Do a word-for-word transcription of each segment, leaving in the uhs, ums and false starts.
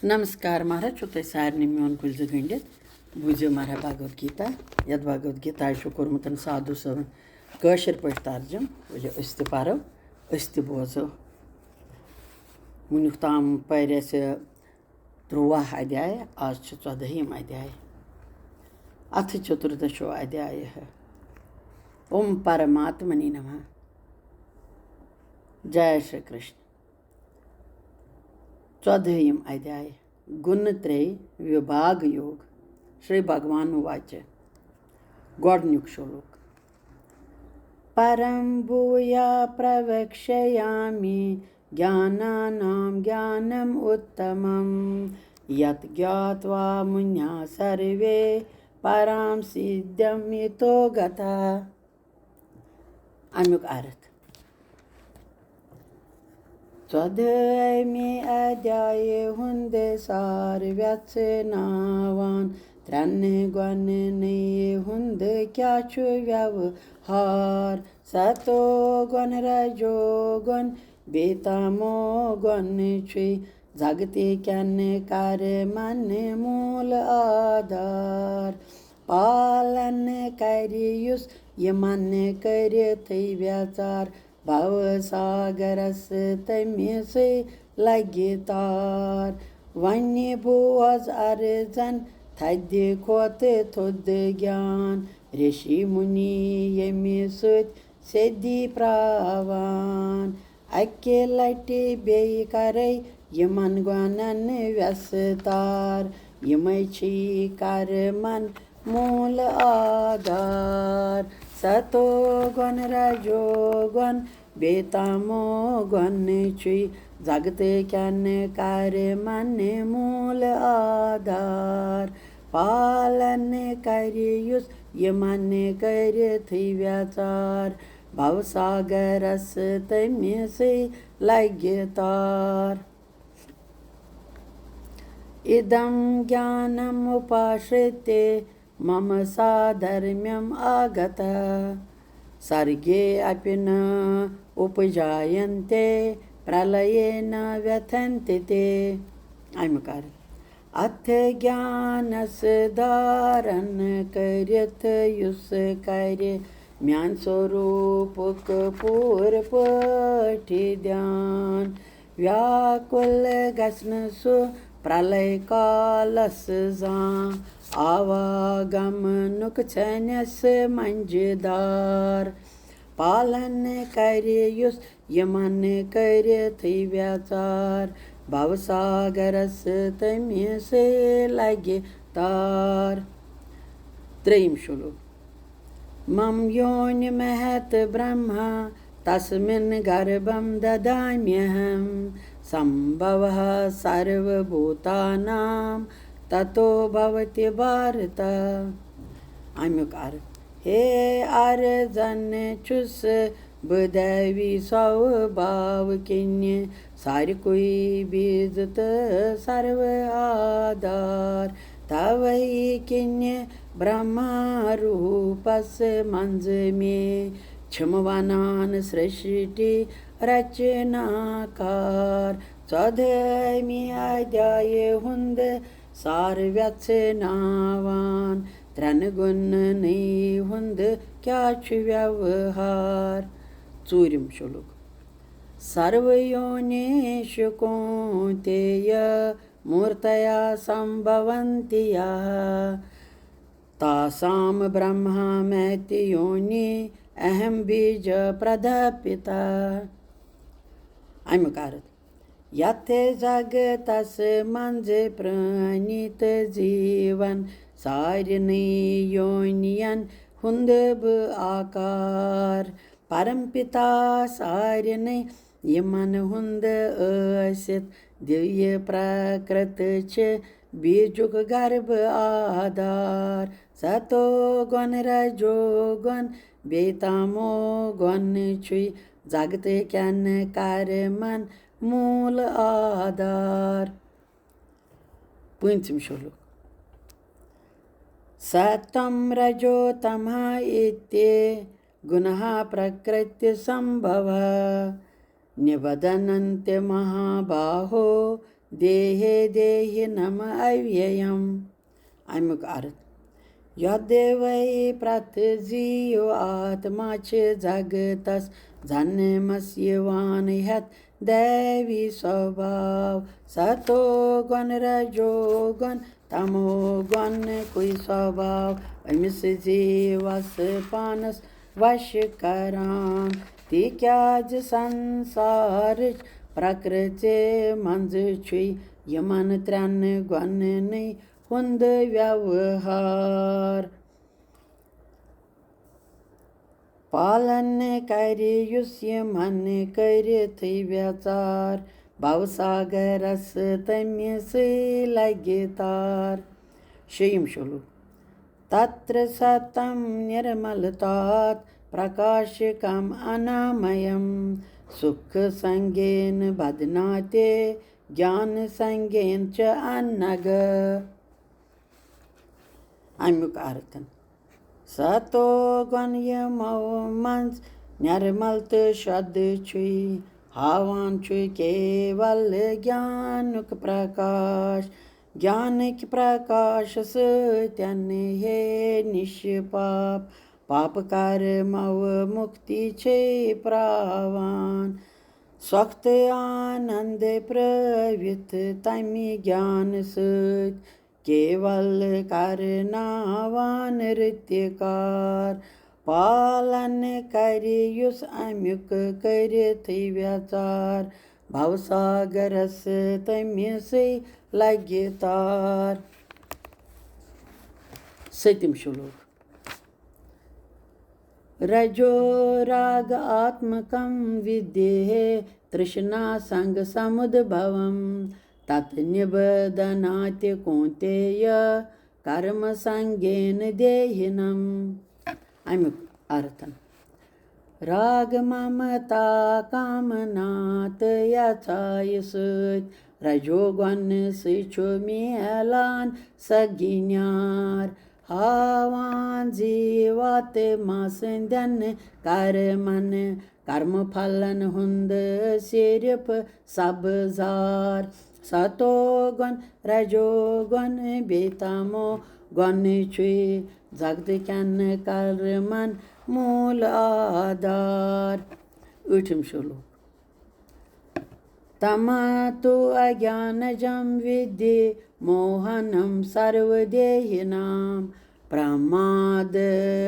نمسکار مہراج، چھُو تۄہہِ سارنٕے میون کُلۍ زٕ گٔنٛڈِتھ۔ بوٗزِو مہراج بھگوت گیتا، یَتھ بھگوت گیتا چھُ کوٚرمُت سادھو صٲبن کٲشِر پٲٹھۍ ترجمہٕ۔ ؤلِو أسۍ تہِ پَرو، أسۍ تہِ بوزو۔ وٕنیُک تام پَرِ اَسہِ تُرٛواہ ادھیاے، آز چھُ ژۄدٲہِم ادھیاے۔ اَتھ چتُردشو ادھیایہ۔ اوم پرماتمنے نمہ۔ جے شری کرشن۔ ژۄدٲہِم ادھیاے، گُنہٕ ترٛے، وِبھاگ یوگ۔ شری بھگوان واچ۔ گۄڈٕنیُک شلوک۔ پرم بھویا پروکشیامی گیانانام گیانم اتمم، یت گیاتوا مُنیہ سروے پرام سدھیم یتو گتھا۔ اَمیُک ارتھ۔ ژۄدٲہمہِ ادھیایہِ ہُنٛد سار وٮ۪ژھناوان، ترٛٮ۪ن گۄنٕے ہُنٛد کیٛاہ چھُ ویوہار۔ ستو گۄن، رجو گۄن، بیٚیہِ تامو گۄن چھُے زگتہٕ کٮ۪ن کرمن موٗل آدھار۔ پالن کرِ یُس یِمن کٔرِتھٕے وٮ۪ژار، بھو ساگرس تٔمِسٕے لگہِ تار۔ وۄنۍ بوز ارزن تھدِ کھۄتہٕ تھوٚد گیان، رشی مُنی ییٚمہِ سۭتۍ سیٚدی پراوان۔ اکہِ لٹہِ بیٚیہِ کرے یِمن گۄنن وٮ۪ستار، یِمے چھی کرمن موٗل آدھار۔ ستو گۄن، رجو گۄن، بیٚیہِ تامو گۄن چھُے زگتہٕ کٮ۪ن کرمن موٗل آدھار۔ پالن کرِ یُس یِمن کٔرِتھٕے وٮ۪ژار، بھو ساگرس تٔمِسٕے لگہِ تار۔ ادم گیانم اُپاشرتے مم سادھرمیم آگتہ، سرگے اپی ن اُپجاینتے پرلئے ن ویتھنتی تے۔ اَمیُک ارتھ۔ اتھ گیانس دھارن کٔرِتھ یُس کرِ میانہِ سوروپُک پوٗرٕ پٲٹھۍ دھیان، ویاکُل گژھِ نہٕ سُہ پرلے کالس زانٛہہ، آواگمنُک ژھٮ۪نٮ۪س منجہِ دار۔ پالن کرِ یُس یِمن کٔرِتھٕے وٮ۪ژار، بھو ساگرس تٔمِسٕے لگہِ تار۔ ترٛیٚیِم شلوک۔ مم یونہِ مہت برہما تسمن گربھم ددامیہم، سمبھوہ سروبھوتانام تتو بھوتی بھارت۔ اَمیُک ارتھ۔ ہے ارزن چھُس بہٕ دیوی سوبھاو کِنہِ سارِکُے بیٖز تہٕ سروٕ آدھار۔ توے کِنہِ برہما روٗپس منٛز مے چھِم ونان سرشٹی رچنا کار۔ ژۄدٲہمہِ ادھیایہِ ہُنٛد سار وٮ۪ژھناوان، ترٛٮ۪ن گُننٕے ہُنٛد کیٛاہ چھُ ویوہار۔ ژوٗرِم شلوک۔ سرویونیشو کونتیہ مورتیا سمبھونتی یاہ، تاسام برہما مہتی یونی اہم بیج پردپتا۔ اَمیُک ارتھ۔ یتھ زگتس منٛز پرٛٲنی تہٕ زیٖوَن سارنٕے یونین ہُنٛد بہٕ آکار، پرم پتا سارنٕے یِمن ہُنٛد ٲسِتھ، دیویہ پرکرت چھِ بیجُک گربھ آدھار۔ ستو گُن رجو گُن بیٚیہِ تامو گُن چھُے زگتہٕ کٮ۪ن کرمن موٗل آدھار۔ پوٗنٛژِم شلوک۔ ستم رجو تمہ اتی گُنہا پرکرتی سمبھوا، نبدنتی مہاباہو دیہے دیہنم اویم۔ امیُک ارتھ۔ یۄدوے پرٛتھ زیٖو آتما چھِ جگتس جنمس یِوان ہٮ۪تھ دیوی سوباو۔ ستو گُن رجو گُن تمو گُن کُے سوباو أمِس زیٖوس پانس وش کران۔ تِکیازِ سنسارٕچ پرکرتی منٛز چھُے یِمن ترٛٮ۪ن گۄننٕے ہُنٛد ویوہار۔ پالن کرِ یُس یِمن کٔرِتھٕے ویژار، بھوساگرس تٔمِسٕے لگہِ تار۔ شیٚیِم شلوک۔ تتر ستم نرمل تات پرکاشکم انامیم، سکھ سنگین بدناتے گیان سنگین چ انگ۔ امیُک ارتھ۔ ستو گُن یِمو منٛز نرمل تہٕ شُد چھُے، ہاوان چھُے کیول گیانُک پرکاش۔ گیانٕکۍ پرکاش سۭتۍ ہے نِش پاپ، پاپ کرمو مُکتی چھے پراوان۔ سۄکھ تہٕ آنند پرٲوِتھ تمہِ گیان سۭتۍ، کیول کرناوان رٕتہِ کار۔ پالن کرِ یُس امیُک کٔرِتھٕے ویژار، بھوساگرس تٔمِسٕے لگہِ تار۔ سٔتِم شلوک۔ رجو راگ آتمکم ودیہ ترشنا سنگ سمودبھوم، تت نبدناتی کونتیہ کرم سنگین دیہنم۔ امیُک ارتھ۔ راگ ممتا کامنا تہٕ یژھایہِ سۭتۍ رجو گۄنہٕ سۭتۍ چھُ میلان سگنیار۔ ہاوان زیٖواتما سٕنٛدٮ۪ن کرمن، کرم پھلن ہُنٛد صرف سبزار۔ ستو گُن، رجو گُن، بیٚیہِ تمو گُن چھُے جگت کٮ۪ن کرمن موٗل آدار۔ ٲٹھِم شلوک۔ تما تو اگیانجم ودی موہنم سرو دیہنام، پرماد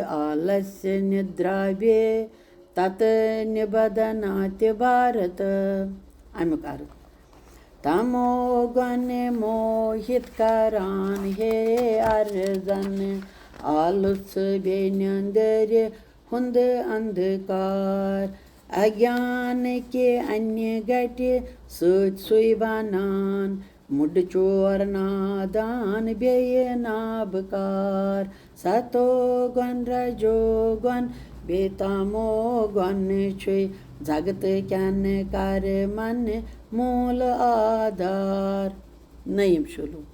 آلسیہ ندرا بے تت نبدناتی بھارت۔ امیُک ارتھ۔ تمو گُن موہِت کران ہے ارزن، آلس بیٚیہِ نیندرِ ہُنٛد اندھکار۔ اگیان کہِ انہِ گٹہِ سۭتۍ سُے بنان، مُڈ چور نادان بیٚیہِ نابکار۔ ستو گُن، رجو گُن، بیٚیہِ تمو گُن چھُے جگت کٮ۪ن کرمن موٗل آدار۔ نٔیِم شلوک۔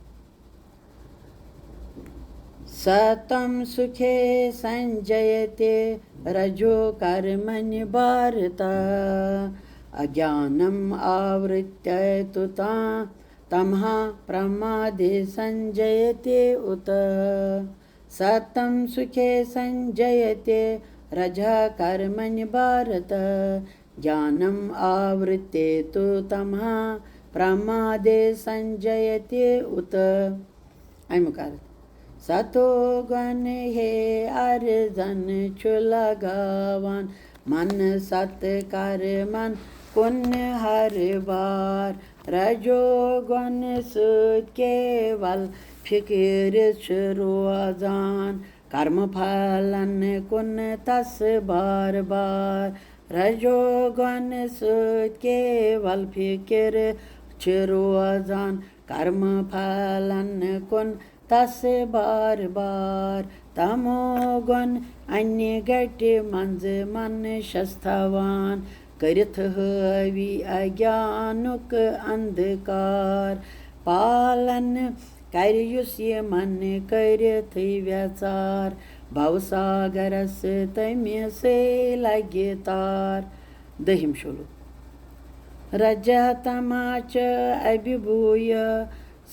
ستم سکھے سنجیتے رجو کرمنی بھارتا، اگیانم آورتیہ تو تا تمہا پرمادے سنجیتے ات۔ ستم سکھے سنجیتے رجہ کرمنی بھارتا، گیانم آورتے تو تمہا پرمادے سنجیتے ات۔ امیُک ارتھ۔ ستو گُن ہے ارزن چھُ لگاوان، من ست کرمن کُن ہر بار۔ رجو گُن سۭتۍ کیول فکر چھُ روزان، کرم پھلن کُن تس بار بار۔ رجو گُن سۭتۍ کیول فکر چھِ روزان، کرم پھلن کُن تس بار بار۔ تمو گُن انہِ گٹہِ منٛز منشس تھاوان، کٔرِتھ حٲوی اگیانُک اندھکار۔ پالن کرِ یُس یِمن کٔرِتھٕے ویژار، بھوساگرس تٔمِسٕے لگہِ تار۔ دٔہِم شلوک۔ रजः तमः च अभिभूय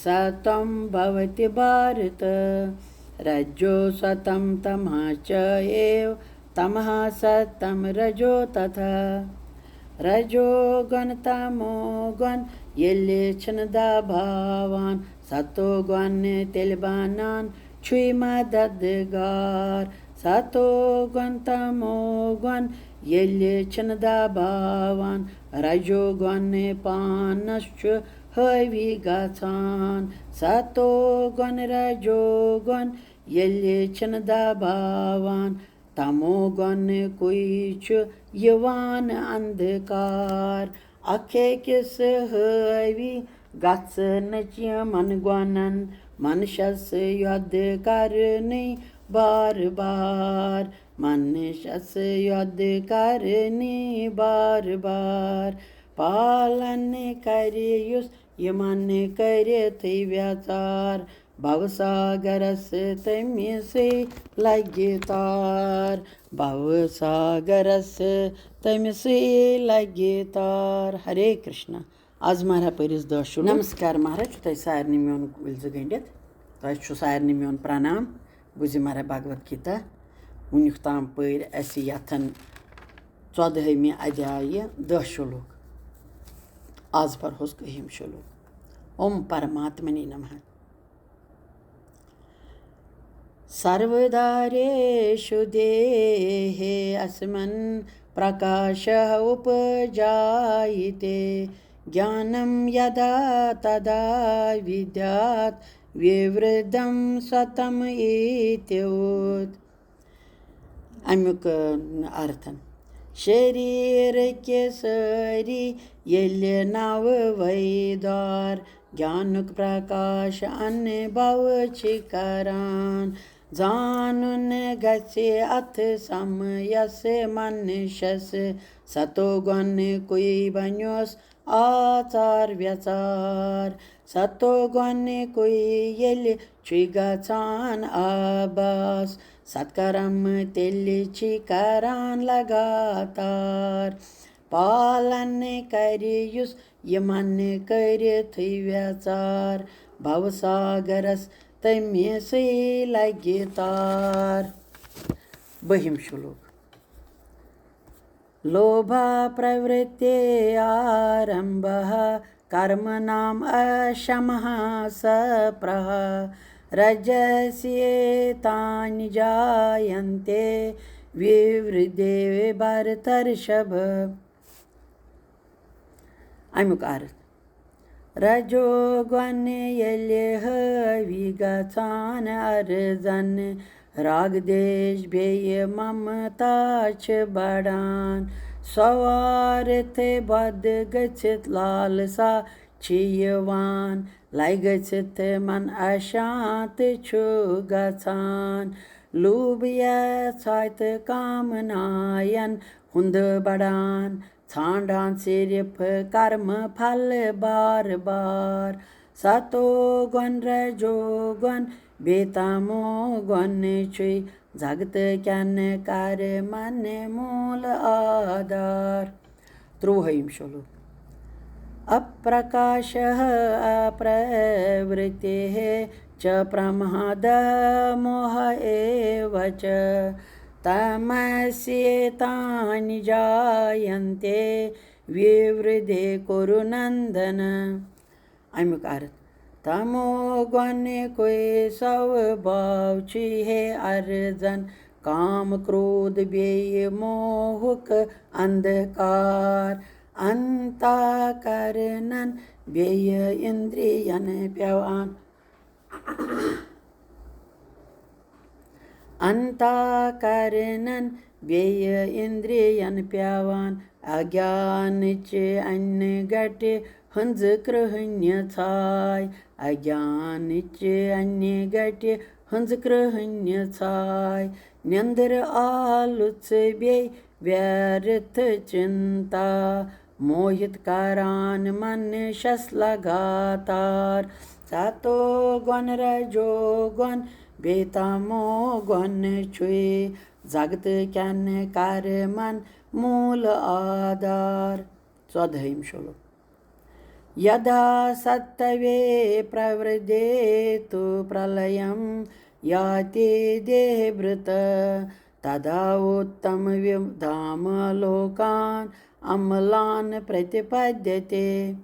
सत्त्वं भवति भारत। रजो सत्त्वं तमः च एव तमः सत्त्वं रजो तथा। رجو گۄن تمو گۄن ییٚلہِ چھِنہٕ دباوان، ستو گۄن تیٚلہِ بنان چھُے مددگار۔ ستو گۄن تمو گۄن ییٚلہِ چھِنہٕ دباوان، رجو گۄن پانس چھُ حٲوی گژھان۔ ستو گۄن رجو گۄن ییٚلہِ چھِنہٕ دباوان، تمو گۄن کُے چھُ یِوان اندھکار۔ اکھ أکِس حٲوی گژھنٕچ یِمن گۄنن، منشس یۄد کرنٕے بار بار۔ منشس یۄد کرنٕے بار بار۔ پالن کرِ یُس یِمن کٔرِتھٕے ویژار، بھو ساگرس تٔمِسٕے لگہِ تار۔ بھو ساگرس تٔمِسٕے لگہِ تار۔ ہرے کرشنا۔ از مہراہ پٔرِس دہ شُروٗع۔ نمسکار مہراہ، چھُ تۄہہِ سارنٕے میون کُلۍ زٕ گٔنٛڈِتھ۔ تۄہہِ چھُ سارنٕے میون پرنام۔ بوٗزِو مہراہ بھگوت گیتا۔ وُنیُک تام پٔرۍ اَسہِ یتھن ژۄدہٲمہِ ادھیایہِ دہ شلوک۔ از پرہوس کٔہِم شلوک۔ اوم پرماتمنے نمہ۔ सर्वदारेषु देहे अस्मिन् प्रकाशः उपजायते। ज्ञानं यदा तदा विद्यात् विवृद्धं सतम् इत्युत। اَمیُک، اۭں، ارتھ۔ شریٖرٕکۍ سٲری ییٚلہِ نوٕ وَے دار گیانُک پرکاش انبو چھِ کران۔ زانُن گژھِ اتھ سمیس منشس ستو گۄن کُے بنیوس آژار ویژار۔ ستو گۄن کُے ییٚلہِ چھُے گژھان آباس، ستکرم تیٚلہِ چھِ کران لگاتار۔ پالن کرِ یُس یِمن کٔرِتھٕے ویژار، بھو ساگرس تٔمِسٕے لگہِ تار۔ بٔہِم شلوک۔ लोभप्रवृत्ते आरम्भः कर्मणाम् अशमः स्पृहा। रजस्येतानि जायन्ते विवृद्धे भरतर्षभ। اَمیُک ارتھ۔ رجو گۄن ییٚلہِ حٲوی گژھان ارزن، راگ دیش بیٚیہِ ممتا چھِ بڑان۔ سوارتھ بد گٔژھِتھ لالسا چھِ یِوان، لے گٔژھِتھ من اشانت چھُ گژھان۔ لوٗبھ یژھاے تہٕ کامناین ہُنٛد بڑان، ژھانڈان صرف کرم پھل بار بار۔ ستو گۄن رجو گۄن بیٚیہِ تمو گۄن چھُے، زگتہٕ کٮ۪ن کرمن موٗل آدار۔ ترٛۆہٲیِم شلوک۔ अप्रकाशः अप्रवृत्तिः च प्रमादः मोह एव च। तमस्येतानि जायन्ते विवृद्धे कुरु नन्दन। اَمیُک ارتھ۔ تمو گۄن کُے سوباو چھُے ہے ارزن، کام کرودھ بیٚیہِ موہُک اندھکار۔ انتا کرنن بیٚیہِ اندرین پیوان۔ انتا کرنن بیٚیہِ اندرین پیوان۔ اگیانٕچ انہِ گٹہِ ہٕنٛز کرٛہنہِ ژھاے۔ اگیانٕچ انہِ گٹہِ ہٕنٛز کرٛہنہِ ژھاے۔ نیندر آلُژ بیٚیہِ ویرتھ چنتا، موہِت کران منشس لگاتار۔ ستو گۄن رجو گۄن بیٚیہِ تمو گۄن چھُے، زگتہٕ کٮ۪ن کرمن موٗل آدار۔ ژۄدہٲیِم شلوک۔ यदा सत्त्वे प्रवृद्धे तु प्रलयं याति देहभृत्, तदा उत्तमविद्धाम लोकान् अमलान् प्रतिपद्यते.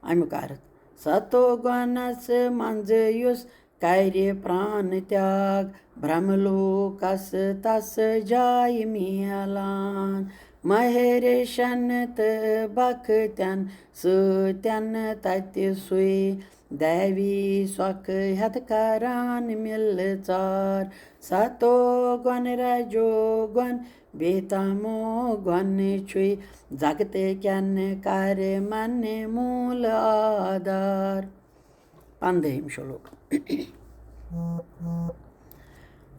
اَمیُک عرض، ستو گۄنَس منٛز یُس کرِ پران تیاگ، برہملوکس تس جایہِ میلان۔ مہرشن تہٕ بختن سۭتٮ۪ن تتہِ سُے، دیوی سۄکھ ہٮ۪تھ کران مِلہٕ ژار۔ ستو گۄن رجو گۄن بیتامو گۄن چھُے، زگتہٕ کٮ۪ن کرمن موٗل آدار۔ پندہِم شلوک۔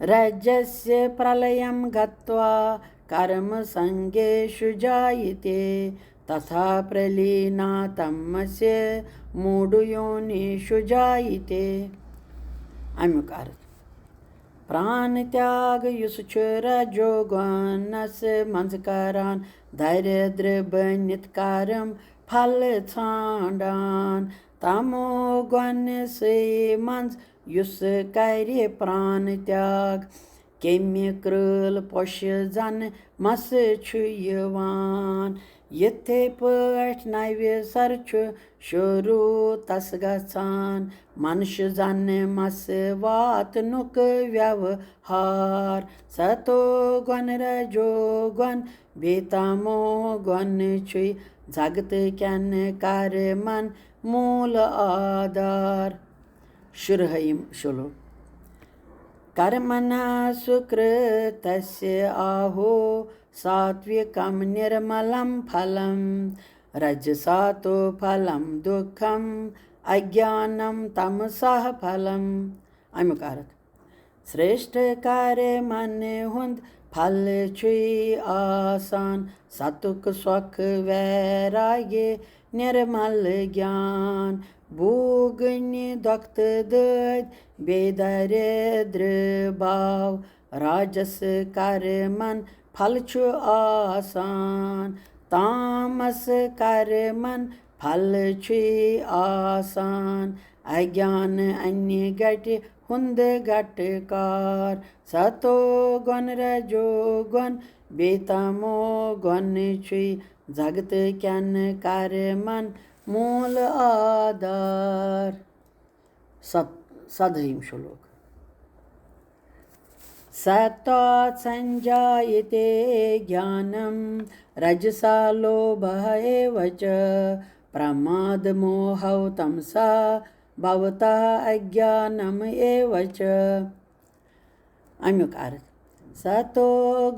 رجسیہ پرلیم گتوا کرم سنگیشو جایتے، تتھا پرلینا تمسیہ موڈو یونیشو جایتے۔ امیُک عرض، پران تیاگ یُس چھُ رجو گۄنس منٛز کران، دریدر بٔنِتھ کرم پھل ژھانڈان۔ تمو گۄنسٕے منٛز یُس کرِ پران تیاگ، کیمہِ کرۭل پوشہِ زن مس چھُ یِوان۔ یِتھے پٲٹھۍ نوِ سر چھُ شروع تس گژھان، منشہِ زن مس واتنُک ویوہار۔ ستو گۄن رجو گۄن بیتامو گۄن چھُے، زگتہٕ کٮ۪ن کرمن موٗل آدار۔ شُرہٲیِم شلوک۔ کرمنا سُکرتسیہ آہو ساتوِکم نرملم پھلم، رجسا تو پھلم دُکھم اگیانم تمسا پھلم۔ امیُک عرض، سریشٹھ کرمن ہُنٛد پھل چھُے آسان، ستُک سۄکھ ویراگی نرمل گیان۔ بوگنی دۄکھتہٕ دٲدۍ بیٚیہِ دریدر باو، راجس کرمن پھل چھُ آسان، تامس کرمن پھل چھُے آسان، اگیان انہِ گٹہِ ہُنٛد گٹہٕ کار۔ ستو گۄن رجو گۄن بیتامو گۄن چھُے، زگتہٕ کٮ۪ن کرمن موٗل آدار۔ ست-، سدہٲیِم شلوک۔ ستاتسنجایتے گیانم رجسا لوبھا ایو چ، پرماد موہو تمسا بھوتہ اگیانم ایو چ۔ امیُک عرض، ستو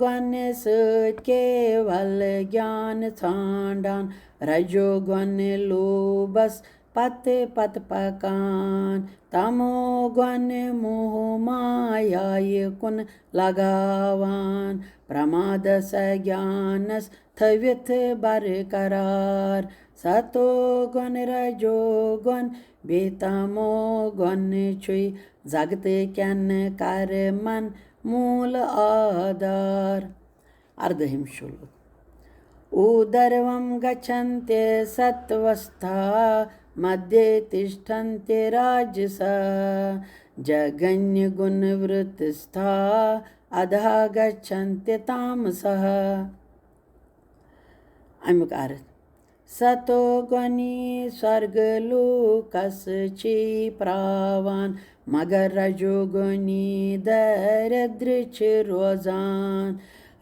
گۄنہٕ سۭتۍ کیول گیان ژھانڈان، رجو گۄنہٕ لوبس پتہٕ پتہٕ پکان، تمو گۄنہٕ موہ مایایہِ کُن لگاوان، پرمادس اگیانس تھٲوِتھ برقرار۔ ستو گۄن رجو گۄن بیتامو گۄن چھُے، زگتہٕ کٮ۪ن کرمن موٗل آدار۔ اردہِم شلوک۔ اوٗدروم گچھنتی ستوستھا مدھے تِشٹھنتی راجسا، جگھنیہ گُنورتستھا ادھا گچھنتی تامسا۔ امیُک عرض، ستو گۄنی سۄرگہٕ لوکس چھِ پراوان، مگر رجو گۄنی دریدر چھِ روزان۔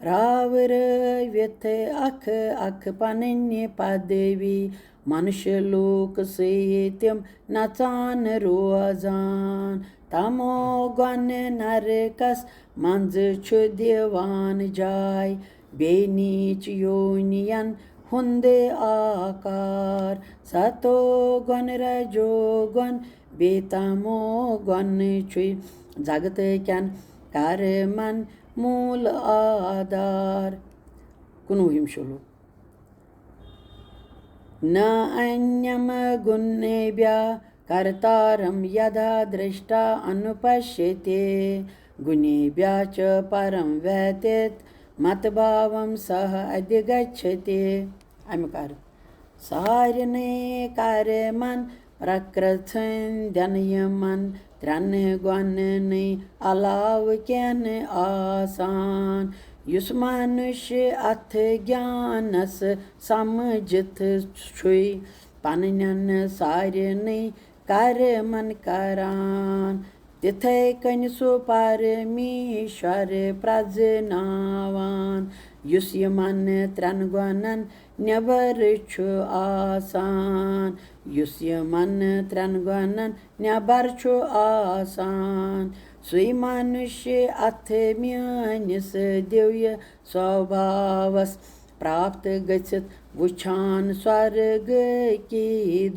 راو رٲوِتھ اکھ اکھ پنٕنۍ پدوی، منشہِ لوکسٕے تِم نژان روزان۔ تمو گۄنہٕ نرکس منٛز چھُ دِوان جاے، بے نیچ یونین ہُنٛد آکار۔ ستو گۄن رجو گۄن بیتامو گۄن چھُے، زگتہٕ کٮ۪ن کرمن موٗل آدار۔ کُنوُہِم شلوک۔ نہ انیم گُنیبھیہ کرتارم یدا درشٹا انوپشیتی، گُنیبھیہ چ پرم ویتیت مت بھاوم سہ ادھگچھتی۔ امیُک عرض، سارنٕے کرمن پرکرژھن دِنہٕ یِمن ترٛٮ۪ن گۄننٕے علاوٕ کینٛہہ نہٕ آسان۔ یُس منُش اتھ گیانس سمجھِتھ چھُے پننٮ۪ن سارنٕے کرمن کران، تِتھے کٔنۍ سُہ پرمیشور پرزناوان، یُس یِمن ترٛٮ۪ن گۄنن نٮ۪بر چھُ آسان، یُس یِمن ترٛٮ۪ن گۄنن نٮ۪بر چھُ آسان۔ سُے منُش اتھ میٲنِس دیویہ سوبھاوس پراپت گٔژھِتھ وُچھان سورگٕکی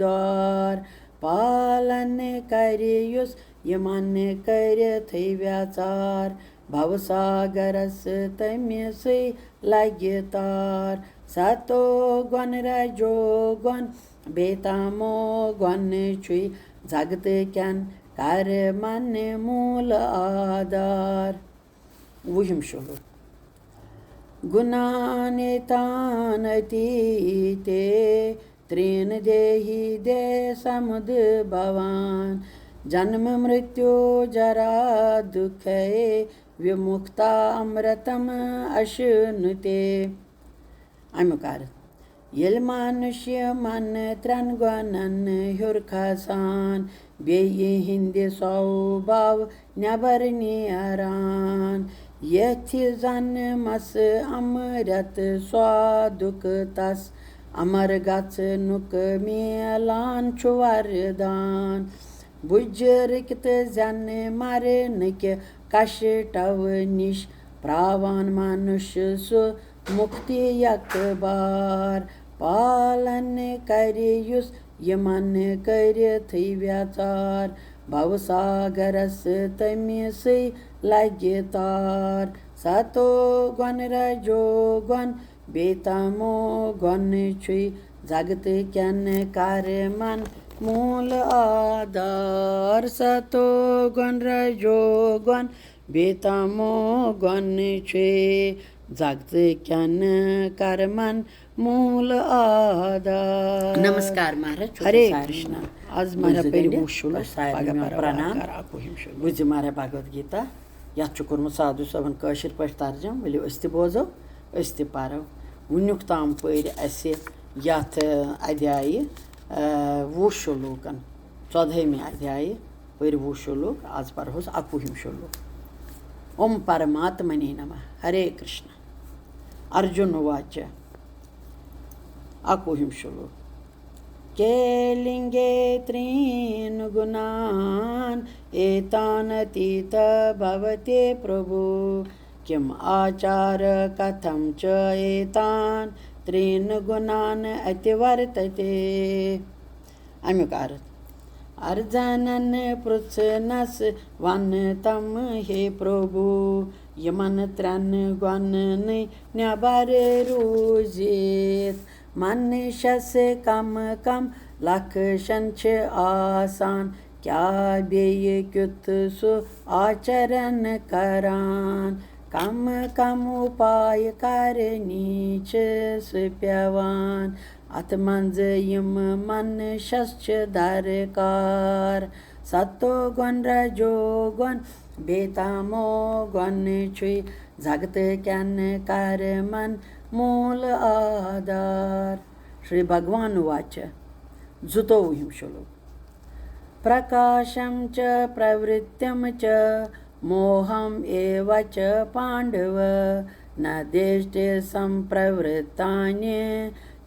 دوار۔ پالن کرِ یُس یِمن کٔرِتھٕے ویژار، بھو ساگرس تٔمِسٕے لگہِ تار۔ ستو گۄن رجو گۄن بیٚیہِ تامو گۄن چھُے جگتہٕ کٮ۪ن کرمن موٗل آدار۔ وُہِم شلوک۔ گُنان ایتان اتیتے ترین دیہی دے سمدبھوان، جنم مرتیو جرا دکھے ومکتا امرتم اشنتے۔ امیُک عرض، ییٚلہِ مانُش یِمن ترٛٮ۪ن گۄنن ہیوٚر کھسان، بیٚیہِ ہِنٛدِ سوباو نٮ۪بر نیران، ییٚتھِ زن مس امرت سوادُک تس امر گژھنُک میلان چھُ وردان۔ بُجرٕکۍ تہٕ زٮ۪نہٕ مرنٕکۍ کشٹو نِش پراوان منُش سُہ مُکتی یک بار۔ پالن کرِ یُس یِمن کٔرِتھٕے ویژار، بھو ساگرس تٔمِسٕے لگہِ تار۔ ستو گۄن رجو گۄن بیٚیہِ تامو گۄن چھُے جگتہٕ کٮ۪ن کرمن موٗل آدار۔ ستو گۄن رجو گۄن بیٚیہِ تامو گۄن چھُے جگتہٕ کٮ۪ن کرمن موٗل آدار۔ نمسکار مہراج، چھُ ہرے سارنٕے کرشنا۔ منٛز۔ آز مہراج بوٗزِو پٔرِو گٔنٛڈِتھ، وُہ شلوک، تۄہہِ سارنٕے پگاہ میون پرنام۔ پرنام کر اکوُہِم شلوک۔ بوٗزِو مہراج بھگوت گیتا، یتھ چھُ کوٚرمُت سادھو صٲبن کٲشِر پٲٹھۍ ترجمہٕ، ؤلِو أسۍ تہِ بوزو، أسۍ تہِ پرو۔ وُنیُک تام پٔرۍ اسہِ یتھ، ٲ، ادھیایہِ، ٲ، وُہ شلوکن، ژۄدہٲمہِ ادھیایہِ پٔرۍ وُہ شلوک، آز پرہوس اکوُہِم شلوک۔ اوم پرماتمنے نمہ، ہرے کرشنا۔ ارجُن واچ، اکوُہِم شلوک۔ کیلنگے ترین گُنان ایتان اتیت بھوتے پربھو، کِم آچار کتھم چ ایتان ترین گُنان اتیورتتے۔ امیُک عرض، ارجُنن پرٛژھنس ون تم ہے پربھو، یِمن ترٛٮ۪ن گۄننٕے نٮ۪بر روٗزِتھ منشس کم کم لکشن چھِ آسان، کیٛاہ بیٚیہِ کیُتھ سُہ آچرن کران؟ کم کم اُپاے کرنی چھِ سُہ پٮ۪وان، اتھ منٛز یِم منشس چھِ درکار۔ ستو گۄن رجو گۄن بیٚیہِ تامو گۄن چھُے جگتہٕ کٮ۪ن کرمن موٗل آدار۔ شری بھگوان واچ، زٕتووُہِم شلوک۔ پرکاشم چ پرورتم چ موہم ایو چ پانڈو، نہ دیشتے سمپرورتانی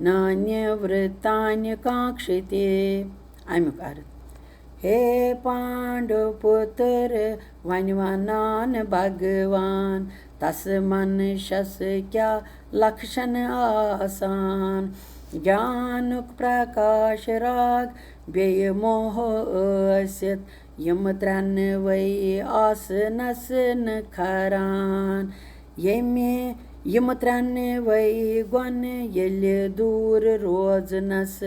نہ نیورتانی کانکشتی۔ امیُک عرض، ہے پانڈو پُتر، وۄنۍ ونان بھگوان، تس منشس کیٛاہ لکشن آسان؟ گیانُک پرکاش راگ بیٚیہِ موہ ٲسِتھ، یِم ترٛٮ۪نوَے آسنس نہٕ کھران۔ ییٚمہِ یِم ترٛٮ۪نوَے گۄنہٕ ییٚلہِ دوٗر روزنس،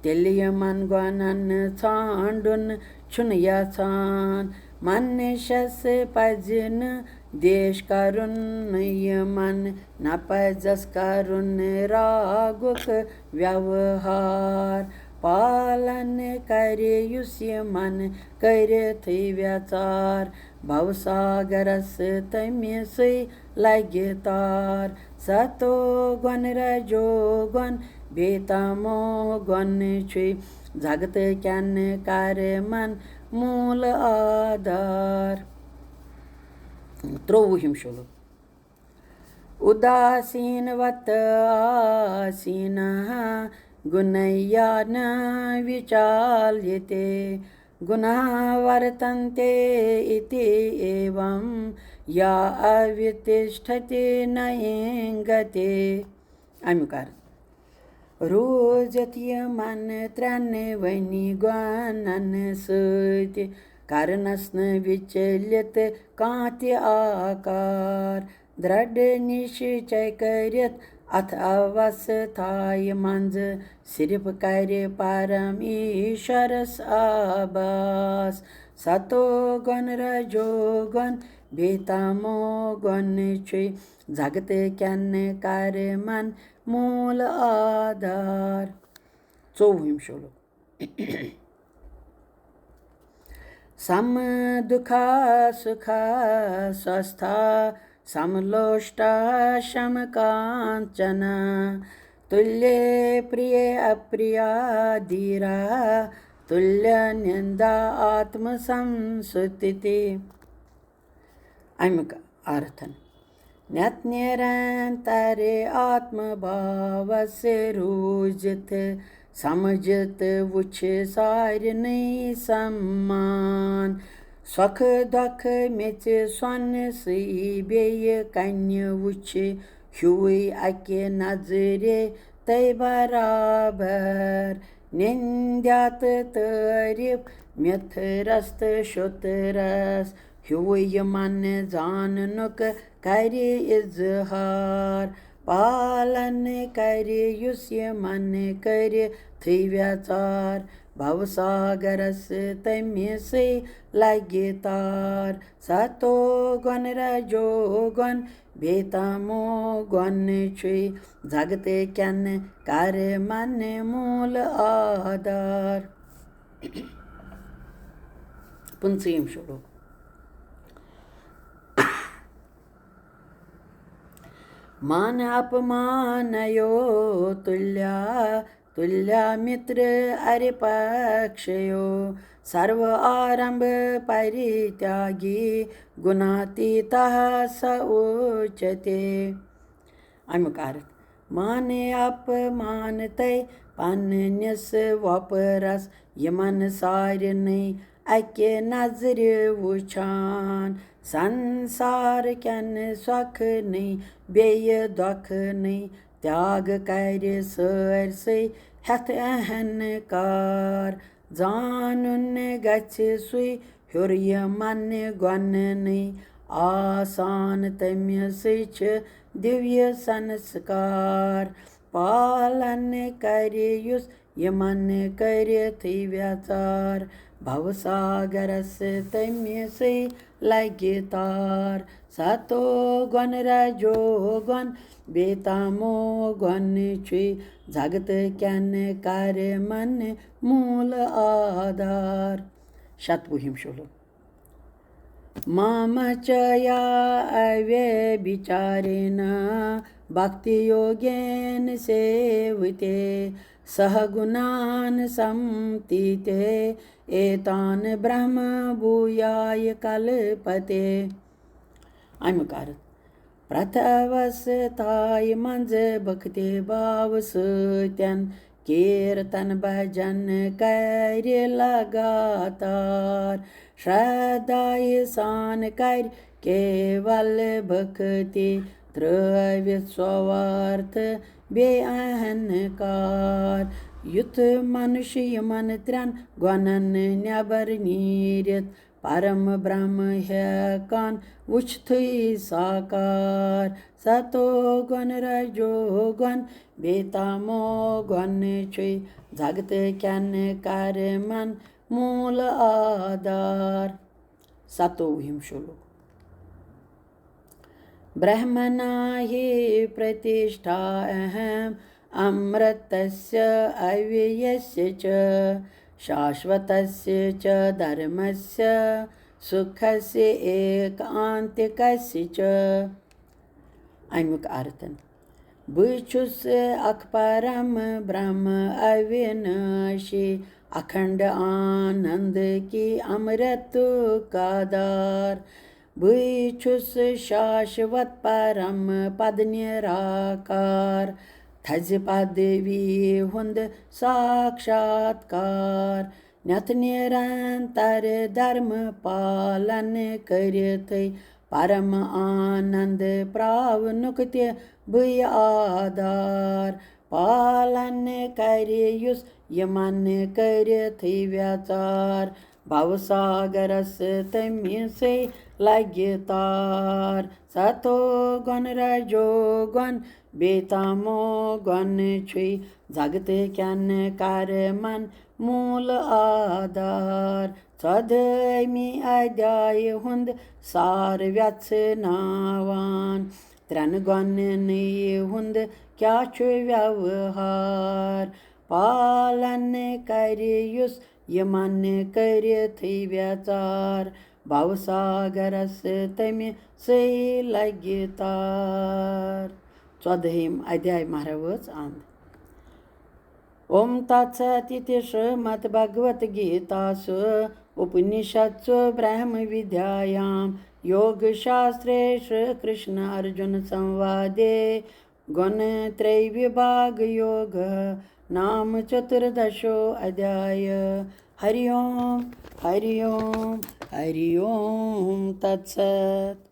تیٚلہِ یِمن گۄنن ژھانٛڈُن چھُنہٕ یژھان۔ منشس پزِ نہٕ دیش کرُن نہٕ یِمن، نہ پزس کرُن راگُک ویوہار۔ پالن کرِ یُس یِمن، کٔرِتھٕے ویژار۔ بھوساگرس تٔمۍ سٕے لگہِ تار۔ ستو گۄن رجو گۄن بیتامو گۄن چھُے، جگت کٮ۪ن کرمن موٗل آدار۔ ترٛۆوُہِم شلوک۔ اداسین وت آسین گنیا ن وچالیتے، گناہ ورتنتے اتی ایوم یا اوتشٹھتی نینگتے۔ امیُک عرض۔ روٗزِتھ یِمن ترٛٮ۪نوٕنی گۄنن سۭتۍ، کرنس نہٕ وِچلِت کانٛہہ تہِ آکار۔ درٛڈ نِشچے کٔرِتھ اتھ اوستھایہِ منٛز، صرف کرِ پرم ایشورس آباس۔ ستو گۄن رجو گۄن بیتامو گۄن چھُے، جگت کٮ۪ن کرمن موٗل آدار۔ ژوٚوُہِم شلوک۔ سم دکھا سکھا سوستھا، سم لوشٹا شم کانچنا، تلیہ پریہ اپریہ دھیرا، تلیہ نندا آتم سمستھتی۔ امیُک ارتھن۔ نت نیرن ترِ آتم بھاوس روٗزِتھ، سمجھتھ وُچھ سارنٕے سمان۔ سۄکھٕ دۄکھٕ میٚژِ سۄنہٕ سٕے بیٚیہِ کنہِ وُچھ، ہیوٗے اکہِ نظرِ تۄہہِ برابر۔ نِندیات تعریف مِتھرس تہٕ شُترس، ہیوٗ یِمن زاننُک کرِ اظہار۔ پالن کرِ یُس یِمن کٔرِتھٕے ویژار، بھوساگرس تٔمۍ سٕے لگہِ تار۔ ستو گۄن رجو گۄن بیتامو گۄن چھُے، جگت کٮ۪ن کرمن موٗل آدار۔ پٕنٛژٕہِم شلوک۔ مان اپمانیو تُلیا، تُلیا متر ارِ پکشیو، سرو آرمب پریتیاگی، گُناتیتہ س اُچتے۔ امیُک ارتھ۔ مانہِ اپمانتے پننِس وۄپرس، یِمن سارنٕے اکہِ نظرِ وُچھان۔ سنسار کٮ۪ن سۄکھنٕے بیٚیہِ دۄکھنٕے، تیاگ کرِ سٲرسٕے ہٮ۪تھ اہنکار۔ زانُن گژھِ سُے ہیوٚر یِمن گۄننٕے، آسان تٔمۍ سٕے چھِ دِویہِ سنسکار۔ پالن کرِ یُس یِمن کٔرِتھٕے ویژار، بھوساگرس تٔمۍ سٕے لگہِ تار۔ ستو گۄن رجو گۄن بیتامو گۄن چھُے، جگت کٮ۪ن کرمن موٗل آدار۔ شتوُہِم شلوک۔ مام چ یا اویہ بچارین بھکتی یوگین سیوتے، سہ گنان سمتیتے، ایتان برہم بھویایہ کلپتے۔ امیُک ارتھ۔ پرٛتھ اوستھایہِ منٛز بھکتی بھاو سۭتٮ۪ن کیرتن بھجن کرِ لگاتار۔ شردھایہِ سان کرِ کیول بھکتی ترٛٲوِتھ سوارتھ بیٚیہِ اہنکار۔ یُتھ منُش یِمن ترٛٮ۪ن گۄنن نٮ۪بر نیٖرِتھ پرم برہم ہٮ۪کان وُچھتھٕے ساکار۔ ستو گۄن رجو گۄن بیتامو گۄن چھُے، جگت کٮ۪ن کرمن موٗل آدار۔ ستووُہِم شلوک۔ ब्रह्मणा हि प्रतिष्ठा अहम अमृतस्य अव्ययस्य च शाश्वतस्य च धर्मस्य सुखस्य एकान्तिकस्य च। اَمیُک ارتھ۔ بہٕ چھُس اکھ پرم برہم اوِناشی، اکھنڈ آنند کی امرت کا دھار۔ بٕے چھُس شاشوت پرم پد نراکار، تھزِ پدوی ہُنٛد ساکشاتکار۔ نتھ نرنتر دھرم پالن کٔرِتھٕے، پرم آنند پراونُک تہِ بٕے آدھار۔ پالن کرِ یُس یِمن کٔرِتھٕے ویژار، بھو ساگرس تٔمِسٕے لگہِ تار۔ ستو گُن رجو گُن بیٚیہِ تامو گُن چھُے، جگتہٕ کٮ۪ن کرمن موٗل آدھار۔ ژۄدہٲمی ادھیایہِ ہُنٛد سار وٮ۪ژھناوان، ترٛٮ۪ن گۄننٕے ہُنٛد کیٛاہ چھُ ویوہار۔ پالن کرِ یُس یِمن کٔرِتھٕے ویژار، بھو ساگرس تٔمِسٕے لگہِ تار۔ ژۄدہِم ادھیاے مہرا وٲژ اند۔ اوم تتھ ست اِتی شرٛیٖمد بھگوت گیٖتا سُ اُپنِشد سُ برٛہم ودھیایام یوگ شاسترے شری کرشن ارجُن سنوادے گُن ترٛے وِبھاگ یوگ نام چتُردشو ادھیاے۔ ہری اوم، ہری اوم، ہری اوم تت ست۔